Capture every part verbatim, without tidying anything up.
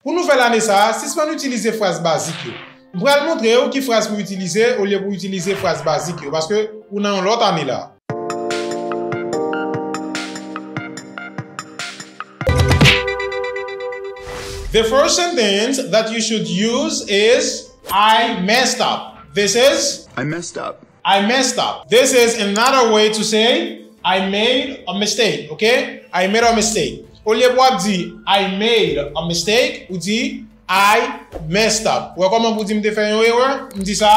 Pou nouvèl ane sa a, sispann itilize fraz bazik yo. M pral montre w ki fraz pou w itilize olye pou w itilize fraz bazik yo, paske ou nan yon lòt ane la. The first sentence that you should use is I messed up. This is I messed up. I messed up. This is another way to say I made a mistake, okay? I made a mistake. Olye pou w ap di I made a mistake, ou di I messed up. Ou wè kòman pou di m te fè yon erè? M di sa,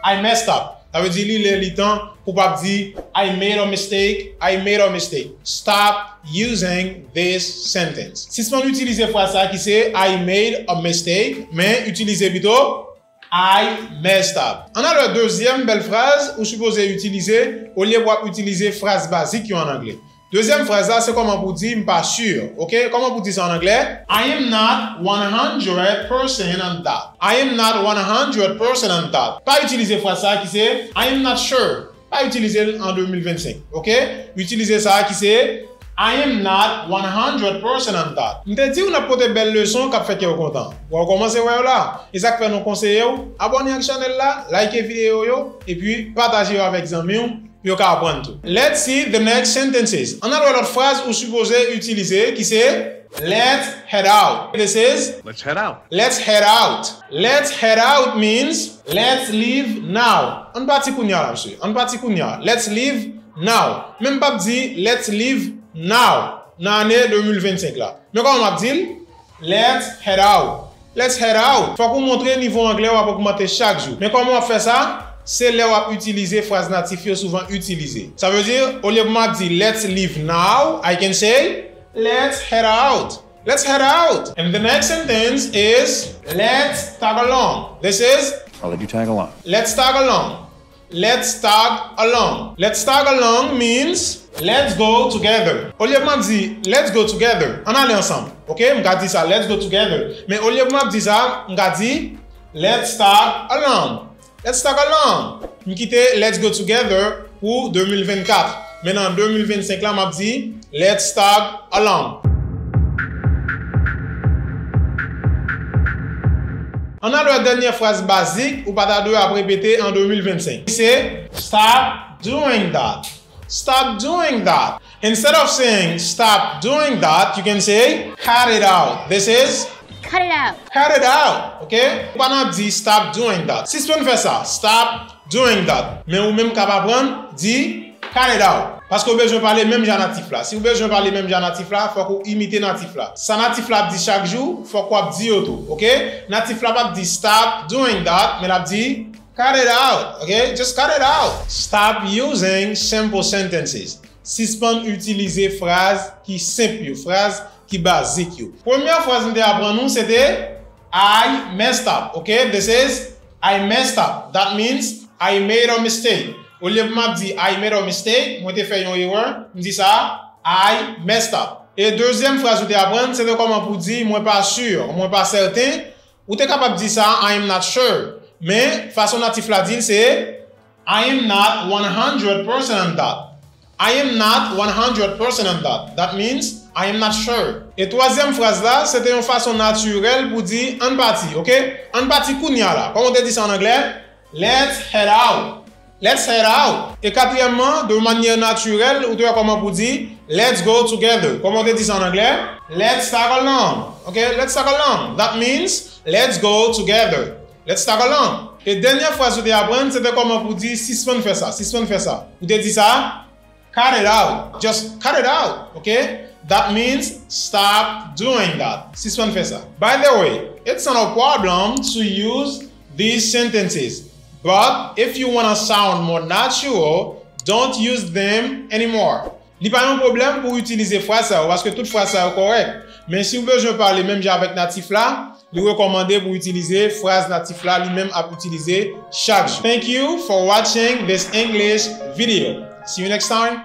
I messed up. Sa vle di li lè li tan pou w ap di I made a mistake, I made a mistake. Stop using this sentence. Sispann itilize fraz sa ki se I made a mistake, men itilize pito I messed up. Ann al wè dezyèm bèl fraz ou sipoze itilize olye pou w ap itilize fraz bazik yo ann anglè. Dezyèm fraz la se kòman pou di m pa si, oke? Kòman pou di sa ann anglè? I am not one hundred percent on that. I am not one hundred percent on that. Pa itilize fraz sa ki se I am not sure. Pa itilize l an de mil vennsenk, oke? Itilize sa ki se I am not one hundred percent on that. M te di w n ap pote bèl leson k ap fè kè w kontan. Bon, w kòmanse wè yo la. E sa k fè nou konseye w abòne ak chanèl la, like videyo yo, epi pataje yo avèk zanmi w pou yo ka aprann tou. Let's see the next sentences. Ann al wè lòt fraz ou sipoze itilize ki se let's head out. This is Let's head out. Let's head out. Let's head out means let's leave now. Ann pati kounye a la, mesye. Ann pati kounye a. Let's leave now. Men m p ap di let's leave now nan ane de mil vennsenk la. Men kòman m ap di l? Let's head out. Let's head out. Fòk ou montre nivo anglè w ap ogmante chak jou. Men kòman w ap fè sa? Se lè w ap itilize fraz natif yo souvan itilize. Sa vle di, olye pou m ap di let's leave now, I can say let's head out. Let's head out. And the next sentence is let's tag along. This is I'll let you tag along. Let's tag along. Let's tag along. Let's tag along means let's go together. Olye pou m ap di let's go together, ann ale ansanm. Oke, m ka di sa, let's go together. Men olye pou m ap di sa, m ka di let's tag along. Let's tag along. M kite let's go together pou de mil vennkat. Men nan de mil vennsenk la, m ap di let's tag along. Ann al wè dènyè fraz bazik ou pa ta dwe ap repete an de mil vennsenk. Se stop doing that. Stop doing that. Instead of saying stop doing that, you can say cut it out. This is Cut it out. Cut it out, oke? Ou pa nan ap di stop doing that. Sispann fè sa. Stop doing that. Men ou menm k ap aprann, di cut it out. Paske ou bezwen pale menm jan natif la. Si ou bezwen pale menm jan natif la, fòk ou imite natif la. Sa natif la ap di chak jou, fòk w ap di yo tou, oke? Natif la p ap di stop doing that, men l ap di cut it out, oke? Just cut it out. Stop using simple sentences. Sispann itilize fraz ki senp yo, fraz ki bazik yo. Premyè fraz m te aprann nou se te I messed up, oke? This is I messed up. That means I made a mistake. Olye pou m ap di I made a mistake, mwen te fè yon erè, m di sa, I messed up. E dezyèm fraz ou te aprann, se te kòman pou di mwen pa si, mwen pa sèten. Ou te kapab di sa, I am not sure. Men, fason natif la di l se I am not one hundred percent on that. I am not one hundred percent on that. That means, I am not sure. E twazyèm fraz la, se te yon fason natirèl pou di ann pati, oke? Ann pati kounye a la. Kòman w te di sa an anglè? Let's head out. Let's head out. E katriyèmman, de manyè natirèl, ou te wè kòman pou di let's go together. Kòman w te di sa an anglè? Let's tag along. Oke? Let's tag along. That means, let's go together. Let's tag along. E dènyè fraz ou te aprann, se te kòman pou di sispann fè sa, sispann fè sa. Ou te di sa, cut it out. Just cut it out, oke? That means stop doing that. Sispann fè sa. By the way, it's not a problem to use these sentences. But if you wanna sound more natural, don't use them anymore. Li pa yon pwoblèm pou w itilize fraz sa yo, paske tout fraz sa yo kòrèk. Men si w bezwen pale menm jan avèk natif la, li rekòmande pou w itilize fraz natif la li menm ap itilize chak jou. Thank you for watching this English video. See you next time.